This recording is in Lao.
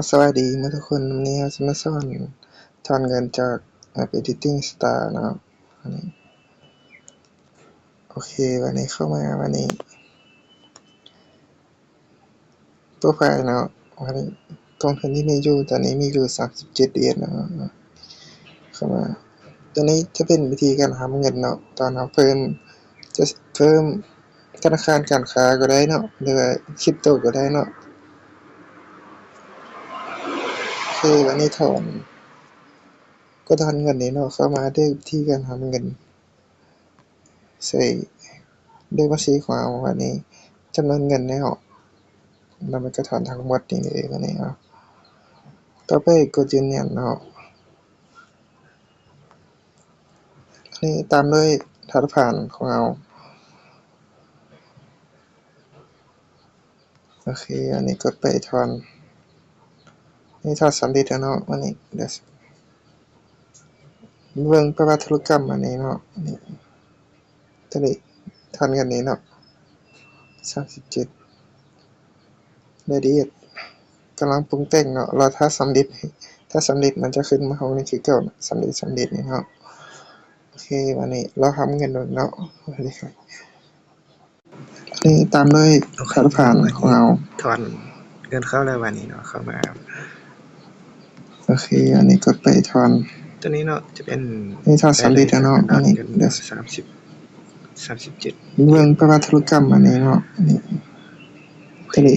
ສະບາຍດີໝົດທຸກຄົນ, ມື້ນີ້ເຮົາຊິມາສອນຖອນເງິນຈາກແອັບ Editing Star ເນາະ. ອັນນີ້ ໂອເຄ, ບາດນີ້ເຂົ້າມາ, ບາດນີ້ໂປຣໄຟລ໌ເນາະ, ບາດນີ້ກອງທຶນທີ່ມີຢູ່ ຕອນນີ້ມີຢູ່ສາມສິບເຈັດເອສເນາະ. ເຂົ້າມາ, ຕົວນີ້ຈະເປັນວິທີການທຳເງິນເນາະ, ຕອນເຮົາເພີ່ມ, ຈະເພີ່ມ ທະນາຄານການຄ້າກໍໄດ້ເນາະ ຫຼືວ່າຄຣິບໂຕກໍໄດ້ເນາະ. ໂອເຄ, ບາດນີ້ຖອນ, ກໍຖອນເງິນນີ້ເນາະ, ເຂົ້າມາເລືອກວິທີການຖອນເງິນ, ໃສ່ເລກບັນຊີຂອງເຮົາ, ບາດນີ້ຈຳນວນເງິນໃນເຮົາ, ແລ້ວມັນກໍຖອນທັງໝົດນີ້ເລີຍ. ບາດນີ້ເອົາ, ຕໍ່ໄປກົດຢືນຢັນເນາະ. ອັນນີ້ຕາມດ້ວຍທາດຜ່ານຂອງເຮົາ. ໂອເຄ, ອັນນີ້ກົດໄປຖອນ, ນີ້ຖອນສຳເລັດແລ້ວເນາະ. ອັນນີ້ດຽວເບິ່ງປະຫວັດທຸລະກຳອັນນີ້ເນາະ, ນີ້ ຕົວນີ້ຖອນເງິນນີ້ເນາະ ສາມສິບເຈັດ ລາຍລະອຽດກຳລັງປຸງແຕ່ງເນາະ, ລໍຖ້າສຳເລັດ, ຖ້າສຳເລັດມັນຈະຂຶ້ນມາຫ້ອງນີ້ຄືເກົ່າ, ສຳເລັດ, ສຳເລັດນີ້ເນາະ. ໂອເຄ, ບາດນີ້ລໍຮັບເງິນເບິ່ງເນາະ. ນີ້ຕາມດ້ວຍທາດຜ່ານຂອງເຮົາ, ຖອນເງິນເຂົ້າແລ້ວ, ບາດນີ້ເນາະ ເຂົ້າມາ. ໂອເຄ, ອັນນີ້ກົດໄປຖອນ, ຕົວນີ້ເນາະຈະເປັນ, ນີ້ຖອນສຳເລັດແລ້ວເນາະ. ອັນນີ້ດຽວສາມສິບ ສາມສິບເຈັດ ເບິ່ງປະຫວັດທຸລະກຳອັນນີ້ເນາະ, ນີ້ ຕົວນີ້